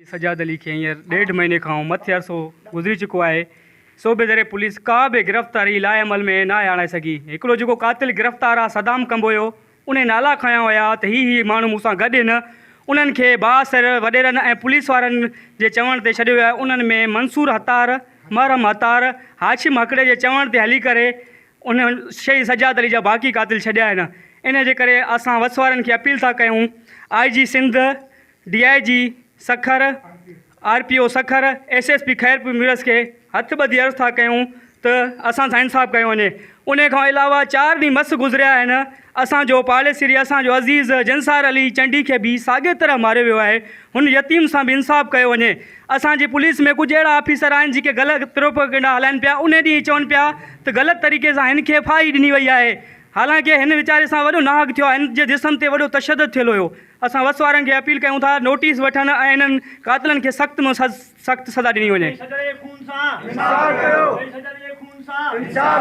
سجاد علي کي هينئر ڏيڍ مهيني کان مٿي عرصو گذري چڪو آهي صوبي ذريعي پوليس ڪا به گرفتاري لاء عمل ۾ ناهي آڻي سگهي. هڪڙو جيڪو قاتل گرفتار آ صدام ڪنبويو انهي نالا کنيا هيا ته هي هي ماڻهو مون سان گڏ هن انهن کي بااثر وڏيرن ۽ پوليس وارن جي چوڻ تي ڇڏيو ويو آهي انهن ۾ منصور حتار، محرم حتار، هاشم هڪڙي جي چوڻ تي هلي ڪري انهن شهيد سجاد علي جا باقي قاتل ڇڏيا آهن انهي جي ڪري اسان وس وارن کي اپيل ٿا ڪيون I G Sindh, D I G Sukkur, R P O Sukkur, S S P Khairpur Mirs کي هٿ ٻڌي عرض ٿا ڪيون ته اسان سان انصاف ڪيو وڃي. انهي کان علاوه چار ڏينهن مس گذريا آهن اسان جو پاڙيسري اسان جو عزيز جنسار علي چنڊي کي به ساڳي طرح ماريو ويو آهي هن يتيم سان به انصاف ڪيو وڃي. اسان جي پوليس ۾ ڪجهه اهڙا آفيسر آهن جيڪي غلط پروپيگنڊا هلائن پيا انهي ڏينهن چون پيا ته غلط طريقي سان هن کي ڦاهي ڏني وئي آهي حالانڪه هن ويچاري سان وڏو ناحق ٿيو آهي هن جي جسم تي وڏو تشدد ٿيل هيو. اسان وس وارن کي اپيل ڪيون ٿا نوٽيس وٺن ۽ انهن قاتلن کي سخت ۾ سخت سزا ڏني وڃي.